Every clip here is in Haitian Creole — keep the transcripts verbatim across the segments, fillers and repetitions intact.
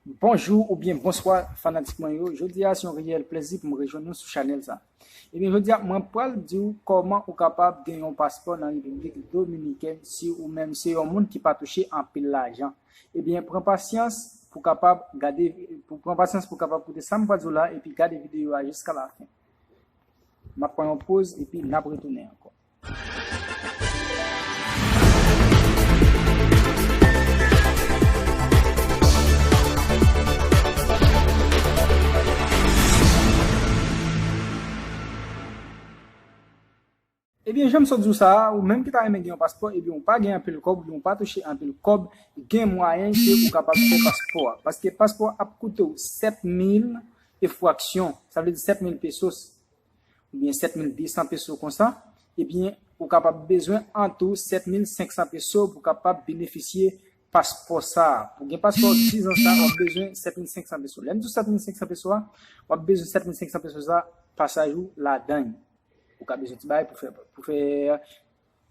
Bonjou oubyen bonswa fanatik mwen yo. Jodi a se yon reyèl plèzi pou m rejwenn nou sou chanèl sa. Ebyen jodi a mwen pral di w kòman ou kapab gen yon paspò nan Repiblik Dominikèn si ou menm se yon moun ki pa touche anpil lajan. Ebyen pran pasyans pou kapab gade, pou pran pasyans pou kapab koute sa m pral di w la epi gade videyo a jiska lafen. M ap pran yon poz epi n ap retounen ankò. Ebyen, jan m sot di w sa a, ou menm ki ta renmen gen yon paspò, ebyen, ou pa gen anpil kòb, oubyen ou pa touche anpil kòb, gen mwayen ke ou kapab fè paspò a. Paske paspò a ap koute w sèt mil e fraksyon, sa vle di sèt mil pesos, oubyen sèt mil de san peso konsa, ebyen, ou kapab bezwen antou sèt mil senk san peso pou kapab benefisye paspò sa a. Pou gen paspò dizan sa a, w ap bezwen sèt mil senk san peso. Lè m di w sèt mil senk san peso a, w ap bezwen sèt mil senk san peso sa a, pasaj ou ladan l. Ou ka bezwen ti bagay pou fè, pou fè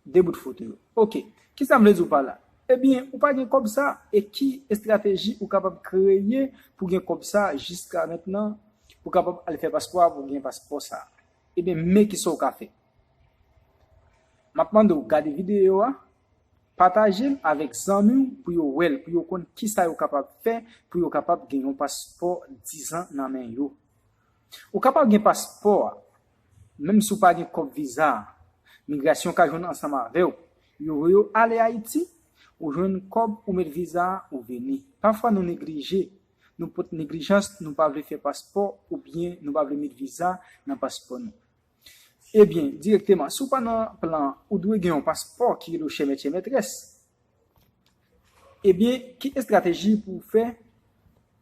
de bout foto yo. Oke, kisa m vle di w pa la? Ebyen, ou pa gen kòb sa, e ki estrateji ou kapab kreye pou gen kòb sa jiska mentnan, pou kapab al fè paspò a, pou gen paspò sa? Ebyen, men kisa w ka fè. M ap mande w gade videyo a, pataje l avèk zanmi w pou yo wè l, pou yo konn kisa yo kapab fè, pou yo kapab gen yon paspò dizan nan men yo. Ou kapab gen paspò a, menm si w pa gen kòb viza a, migrasyon ka jwenn ansanm avè w. Yo voye w ale Ayiti, ou jwenn kòb, ou met viza a, ou vini. Pafwa nou neglije, nou pot neglijans, nou pa vle fè paspò oubyen nou pa vle met viza nan paspò nou. Ebyen, dirèkteman, si w pa nan plan, ou dwe gen yon paspò ki rele w chè mèt chè mètrès. Ebyen, ki estrateji pou w fè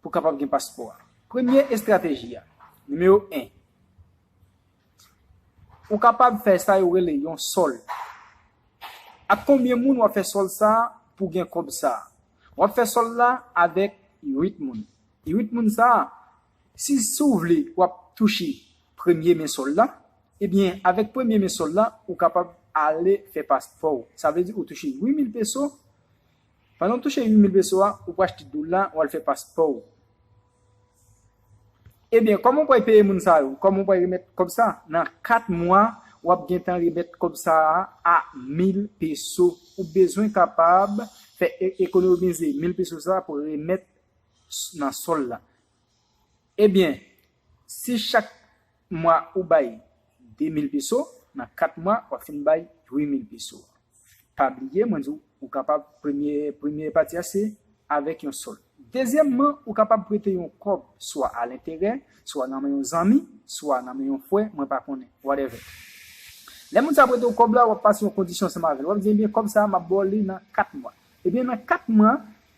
pou w kapab gen paspò a? Premye estrateji a, nimewo en, ou kapab fè sa yo rele yon sòl. Ak konbyen moun w ap fè sòl sa a pou w gen kòb sa a? W ap fè sòl la avèk uit moun. Uit moun sa a, si, si w vle, w ap touche premye men sòl la, ebyen, avèk premye men sòl la, ou kapab ale fè paspò w. Sa vle di ou touche uit mil peso. Pandan w touche uit mil peso a, ou pou achte dola, w al fè paspò w. Ebyen, kòman w pral peye moun sa yo? Kòman w pral remèt kòb sa? Nan kat mwa, w ap gentan remèt kòb sa a a mil peso. Ou bezwen kapab fè e-, ekonomize mil peso sa pou remèt s-, nan sòl la. Ebyen, si chak mwa ou bay de mil peso, nan kat mwa, w ap fin bay uit mil peso. Pa bliye, mwen di w, ou kapab, premye, premye pati a se avèk yon sòl. Dezyèmman, ou kapab prete yon kòb, swa a lenterè, swa nan men yon zanmi, swa nan men yon frè, mwen pa konnen, whatever. Lè moun sa prete w kòb la, w ap pase yon kondisyon ansanm avè l. W ap di, ebyen, kòb sa a, m ap ba w li nan kat mwa. Ebyen, nan kat mwa,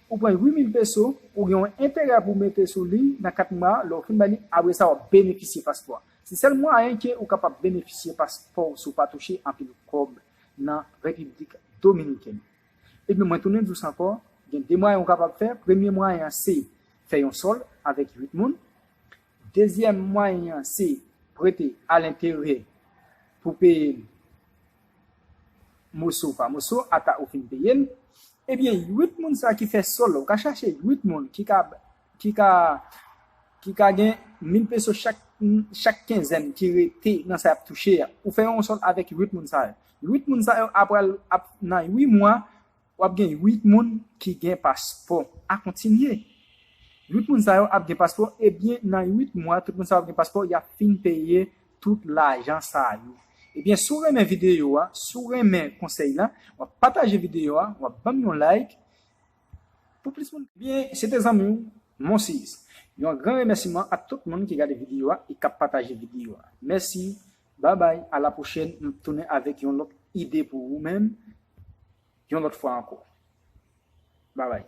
ou pran uit mil peso, ou gen yon enterè pou w mete sou li nan kat mwa, lè w fin bay li, apre sa, w ap benefisye paspò a. Se sèl mwayen ke ou kapab benefisye paspò w si w pa touche anpil kòb nan Repiblik Dominikèn. Ebyen, mwen tounen di w sa ankò, gen de mwayen ou kapab fè. Premye mwayen an se fè yon sòl avèk uit moun. Dezyèm mwayen an se prete a lenterè pou peye l moso pa moso, ata ou fin peye l. Ebyen, uit moun sa ki fè sòl la, ou ka chache uit moun ki ka, ki ka, ki ka gen mil peso chak, chak kenzèn ki rete nan sa y ap touche a. Ou fè yon sòl avèk uit moun sa yo. Uit moun sa yo, apre, ap, nan uit mwa, w ap gen uit moun ki gen paspò. A kontinye. Uit moun sa yo ap gen paspò, ebyen, nan uit mwa, tout moun sa yo ap gen paspò, y ap fin peye tout lajan sa yo. Ebyen, si w renmen videyo a, si w renmen konsèy la, w ap pataje videyo a, w ap ban m yon like. Pou plis moun, ebyen, se te zanmi w, Monsis. Yon gran remèsiman a tout moun ki gade videyo a e k ap pataje videyo a. Mèsi, babay, a la pwochèn, m ap tounen avèk yon lòt ide pou ou menm, yon lòt fwa ankò. Babay.